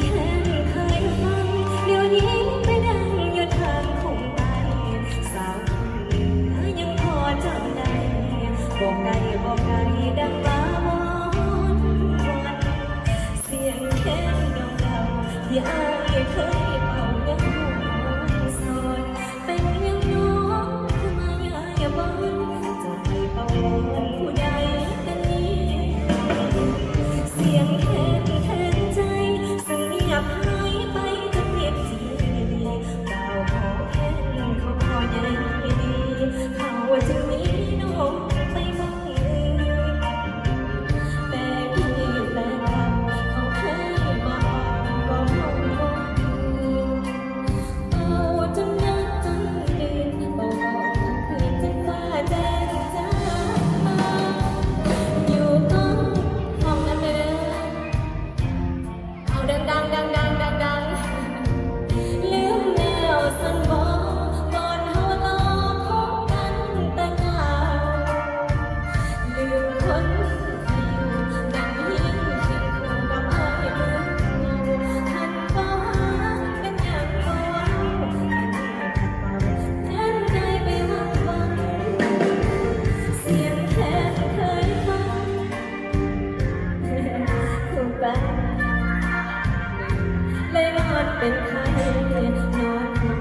ແຄ້ນເຄີຍຟັງ ດຽວນີ້ໄປດັງຢູ່ທາງຄົງໃຕ້ ສາວຄົນເໜືອຍັງພໍຈຳໄດ້ ບໍ່ໄກບໍ່ໄກ ດັງວ່າວອນວອນ ສຽງແຄ້ນດອງເກົ່າ ທີ່ອ້າຍເຄີຍເປົ່າຍັງມ່ວນຊອນ ເປັນຫຍັງນ້ອງຄືມາຍ້າຍບ່ອນ ຈະໄປປະວອນຜູ້ໃດກັນນີ້ ສຽງແຄ້ນແທງໃຈ ສະຫງຽບຫາຍໄປຈາກມິດທີ່ດີ ບ່າວຂໍແຄ້ນເຂົາຂໍໃຫຍ່ດີ ເຂົາຈຶ່ງມີນ້ອງໄປໝົດ ແຕ່ດີແຕ່ງກັນ ເຂົາເຄີຍມາອ້ອມກອດ ເວົ້າຈົນຍາມຈົນດື່ນ ເວົ້າກອດທັງຄືນ ຈົນຟ້າແຈ້ງຈາກມາ ຢູ່ກ້ອງຫ້ອງນັ້ນເດີ. ເອົາດັງໆ ດັງໆ ດັງໆ ລືມແລ້ວຊັ້ນບໍ ບ່ອນເຮົາລໍພົບກັນແຕ່ເກົ່າ ລືມຄົນທີ່ຢູ່ ນັ່ງຮິງຄຽງຄູ່ກັບອ້າຍເບິ່ງເງົາ ຄັນບໍ່ຮັກເປັນຫຍັງບໍ່ເວົ້າ ອັນນີ້ຂັດເປົ່າ ແທນໃຈໄປວັ່ນໆ ສຽງແຄ້ນເຄີຍຟັງ ຄູ່ກັນ ເລີຍນອນເປັນໄຂ້ ນອນຮ້ອງໄຫ້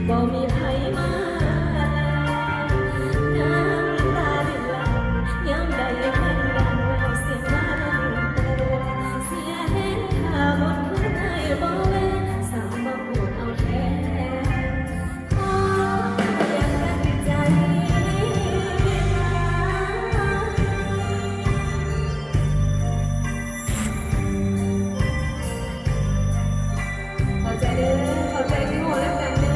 ບໍ່ມີໃຜມາ ນ້ຳຕາລິນຫຼັ່ງ ຍາມໃດແມ່ນດັງ ສຽງວ່ານັ້ນໂຕ ເສຍແຮງຖ້າໝົດ ຜູ້ໃດບໍ່ແວະ ສາມາດເອົາແທ້ ຂໍຢ່າຕັ້ງໃຈ ຂອບໃຈເດີ ຂອບໃຈທີ່ເວົ້ານຳກັນເດີ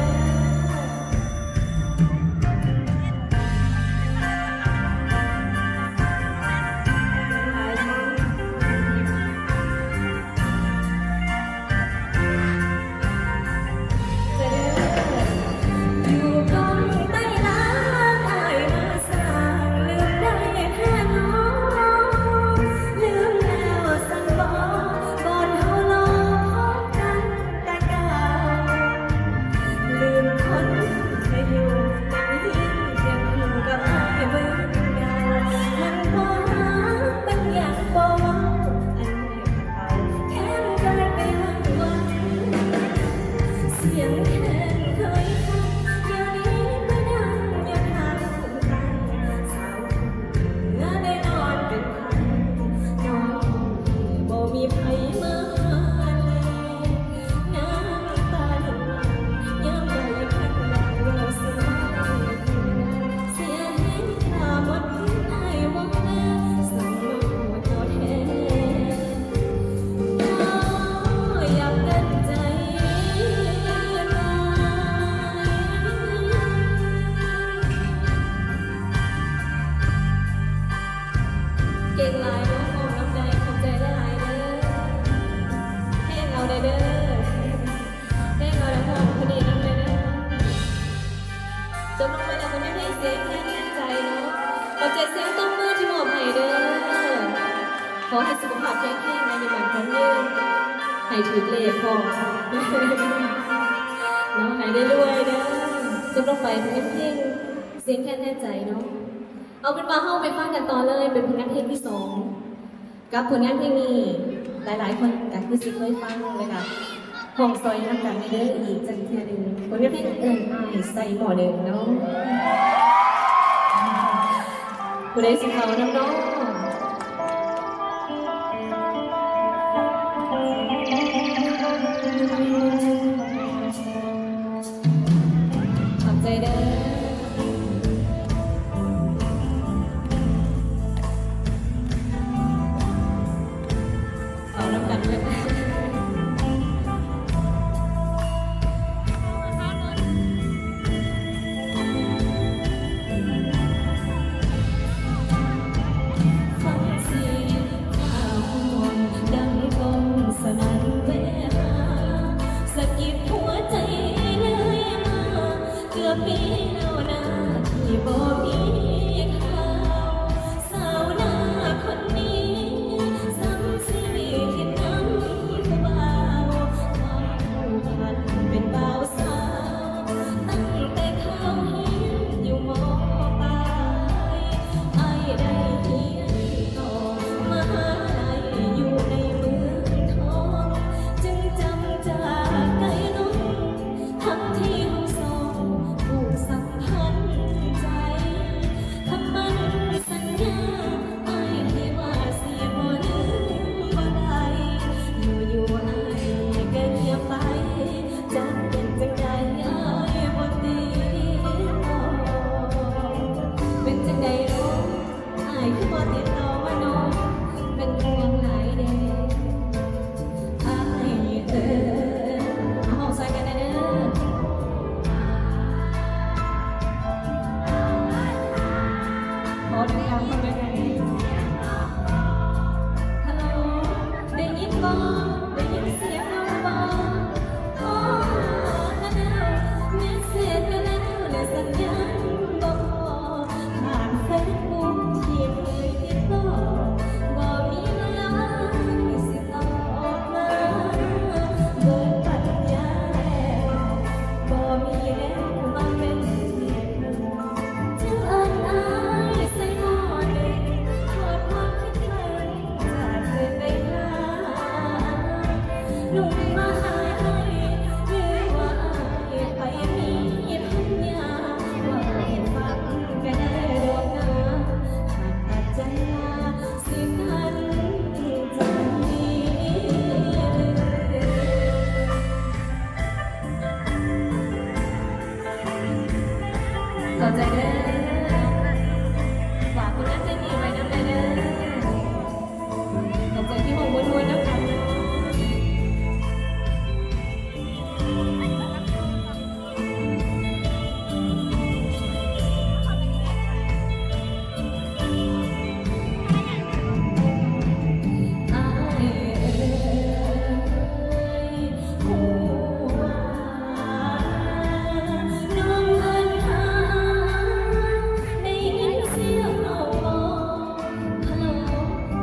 ຢູ່ກ້ອງໃຕ້ລາງອ້າຍມາສ້າງ ລືມໄດ້ແທ້ນ້ອງ ລືມແລ້ວຊັ້ນບໍ ບ່ອນເຮົາລໍພົບກັນແຕ່ເກົ່າ ລືມຄົນທີ່ຢູ່ ນັ່ງຮິງຄຽງຄູ່ກັບອ້າຍເບິ່ງເງົາ ຄັນບໍ່ຮັກເປັນຫຍັງບໍ່ເວົ້າ ອັນ ເອົາແຄ້ນກາຍໄປວັ່ນໆ ສຽງແຄ້ນເຄີຍຟັງ ດຽວນີ້ໄປນັ່ງຢູ່ທາງຄົງໃຕ້ ສາວຄົນເໜືອໄດ້ນອນເປັນໄຂ້ ນອນຫ້ອງທີ່ບໍ່ມີໃຜມາແລ ນ້ຳຕາລິນຫຼັ່ງ ຍາມໃດຄັນໄດ້ເວົ້າ ເສຍແຮງຖ້າໝົດ ເພິ່ນອ້າຍຫວັງແລ ສຳມາເຈົ້າແທ້ ເກັ່ງຫຼາຍເນາະ ຮ້ອງນຳໄດ້ ຂອບໃຈຫຼາຍໆເດີ ແຮງເອົາແດ່ເດີ. ແມ່ນແລ້ວ ແລ້ວພ້ອມພໍດີນຳເລີຍເດີ. ຈົບລົງໄປແລ້ວກໍຍັງມີສຽງແຮງໃຈເນາະ. ຂອບໃຈສຽງຕົບມືທີ່ມອບໃຫ້ເດີ. ຂໍໃຫ້ສຸຂະພາບແຂງແຮງ ອາຍຸໝັ້ນຂວັນຍືນ ໃຫ້ຖືກເລກພ້ອມເນາະ ໃຫ້ໄດ້ລວຍເດີ. ຈົບລົງໄປເປັນເພງສຽງແຮງໃຈເນາະ. ເອົາເປັນວ່າເຮົາໄປຟັງກັນຕໍ່ເລີຍ ເປັນຜົນງານເພງທີສອງ. ກັບຜົນງານເພງນີ້ ຫຼາຍໆຄົນກໍຄືຊິເຄີຍຟັງ ແລ້ວກໍຮ້ອງຊ່ອຍນຳກັນເດີ ອີກຈັກເທື່ອໜຶ່ງ. ຜົນງານເພງເອີ້ນອ້າຍໃສ່ໝໍ້ເດີເນາະ. ຜູ້ໃດຊິເຂົ້ານຳເນາະ? ຂອບໃຈເດີ. ເອົານຳກັນເລີຍ. ຂ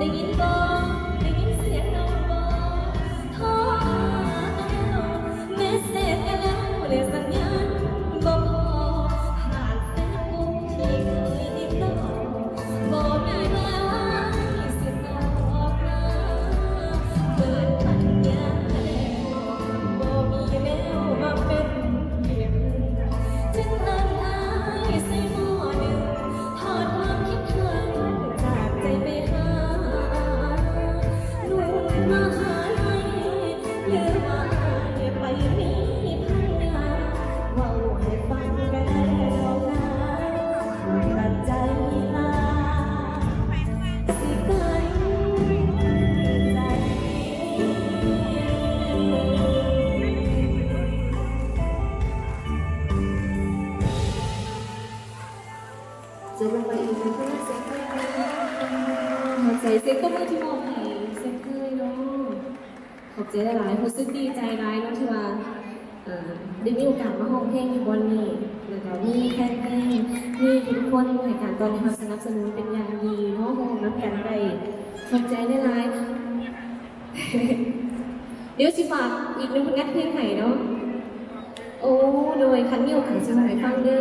ໄດ້ຍິນບໍ່? ໄດ້ຍິນສຽງນ້ອງບໍ່? ໂທຫາກໍແລ້ວ ເມສເສດກໍແລ້ວ ແລະສັນຍານບໍ່ພໍ ຜ່ານເຟສບຸກທີ່ເຄີຍຕິດຕໍ່ ບໍ່ມີແວວອ້າຍຊິຕອບມາ ເບີດປັນຍາແລ້ວ ບໍ່ມີແວວມາເປັນເຫດ ຈຶ່ງອັ່ນອ້າຍໃສ່ໝໍ້ໜຶ້ງ ທອດຄວາມຄິດເຖິງຈາກໃຈໄປຫາ ໜຸ່ມມະຫາໄລ ຫຼືວ່າອ້າຍໄປມີພັນຍາ ເວົ້າໃຫ້ຟັງແດ່ນ້ອງນາ ຕັດໃຈລາ ຊິກັນໃຈ. ຈົບລົງໄປອີກແລ້ວ ເພື່ອນເສັງເຄີຍ ຂອບໃຈ ສຽງຕົບມືທີ່ມອບໃຫ້ເຊັ່ນເຄີຍເນາະ ຂອບໃຈຫຼາຍໆ ຮູ້ສຶກດີໃຈຫຼາຍເນາະ ທີ່ວ່າ ເອີ ໄດ້ມີໂອກາດມາຮ້ອງເພງຢູ່ບ່ອນນີ້ ແລ້ວກໍມີແຟນເພງ ມີທຸກຄົນໃຫ້ການຕ້ອນຮັບສະໜັບສະໜູນເປັນຢ່າງດີເນາະ ຮ້ອງນຳກັນໄດ້ ຂອບໃຈຫຼາຍໆ. ດຽວຊິຝາກອີກໜຶ່ງຜົນງານເພງໃຫ້ເນາະ. ໂອ້ ໂດຍ ຄັນມີໂອກາດຊິຮ້ອງໃຫ້ຟັງເດີ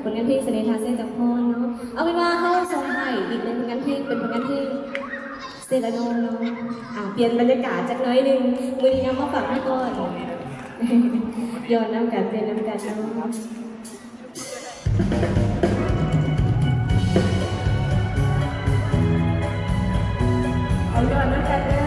ຜົນງານເພງສະເໜ່ຫາແສງຈຳພອນເນາະ. ເອົາເປັນວ່າເຮົາສົ່ງໃຫ້ອີກໜຶ່ງຜົນງານເພງ ເປັນຜົນງານເພງເຊລາໂນເນາະ. ອ່າ ປ່ຽນບັນຍາກາດຈັກໜ້ອຍໜຶ່ງ ມື້ນີ້ນຳມາຝາກໄວ້ກ່ອນ ຍ້ອນນຳກັນ ເຕັ້ນນຳກັນເນາະ. ເອົາຍ້ອນນຳກັນເດີ.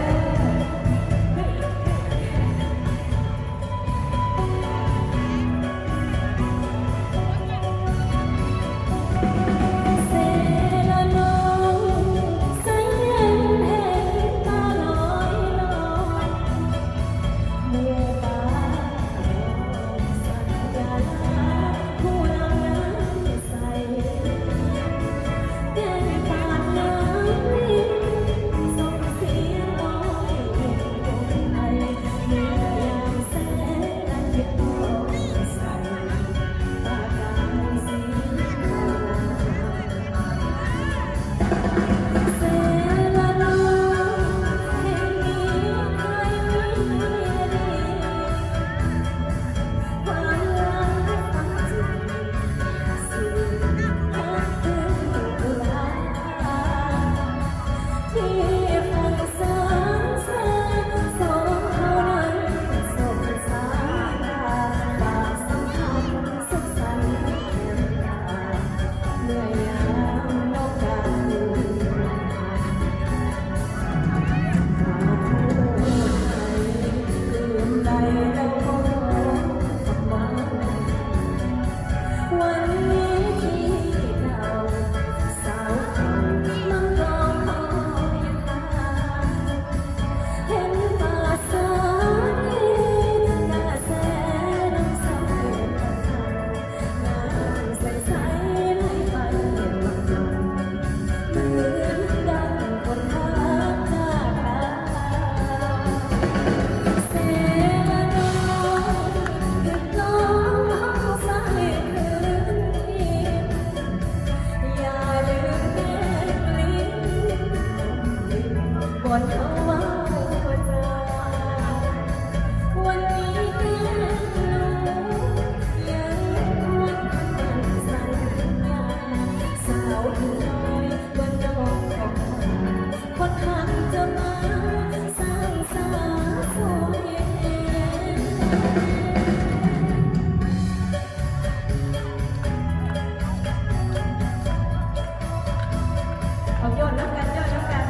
ເອົາ ຍ້ອນນຳກັນ ຍ້ອນນຳກັນ.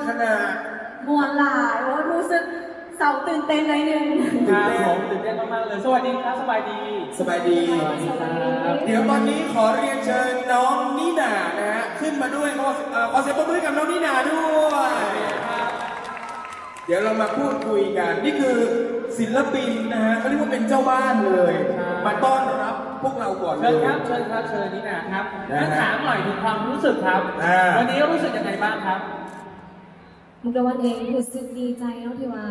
ขนาด ม่วนหลาย โอ้ย รู้สึกเซาตื่นเต้นหน่อยหนึ่ง ครับผม ตื่นเต้นมากๆเลย สวัสดีครับ สบายดี สบายดี สวัสดีครับ เดี๋ยวตอนนี้ขอเรียนเชิญน้องนิน่านะฮะ ขึ้นมาด้วย ขอ เอ่อ ขอเสียงปรบมือให้กับน้องนิน่าด้วย เดี๋ยวเรามาพูดคุยกัน นี่คือศิลปินนะฮะ เขาเรียกว่าเป็นเจ้าบ้านเลย ใช่ มาต้อนรับพวกเราก่อนเลย เชิญครับ เชิญครับ เชิญนิน่าครับ นะฮะ งั้นถามหน่อยถึงความรู้สึกครับ อ่า วันนี้รู้สึกยังไงบ้างครับ มุกดาวันเองรู้สึกดีใจเนาะที่ว่า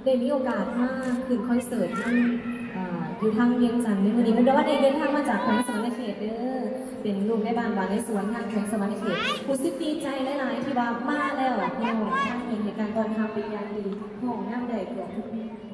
ได้มีโอกาสมาขึ้นคอนเสิร์ตนำ เอ่อ อยู่ทางเวียงจันทน์ในมื้อนี้ มุกดาวันเองเดินทางมาจากแขวงสะหวันนะเขตเด้อ เป็นลูกแม่บ้านบ้านในสวนทางแขวงสะหวันนะเขต รู้สึกดีใจหลายๆ ที่ว่ามาแล้ว พี่น้องทางนี้ให้การต้อนรับเป็นอย่างดี ห้องนำได้เกือบทุกเมนู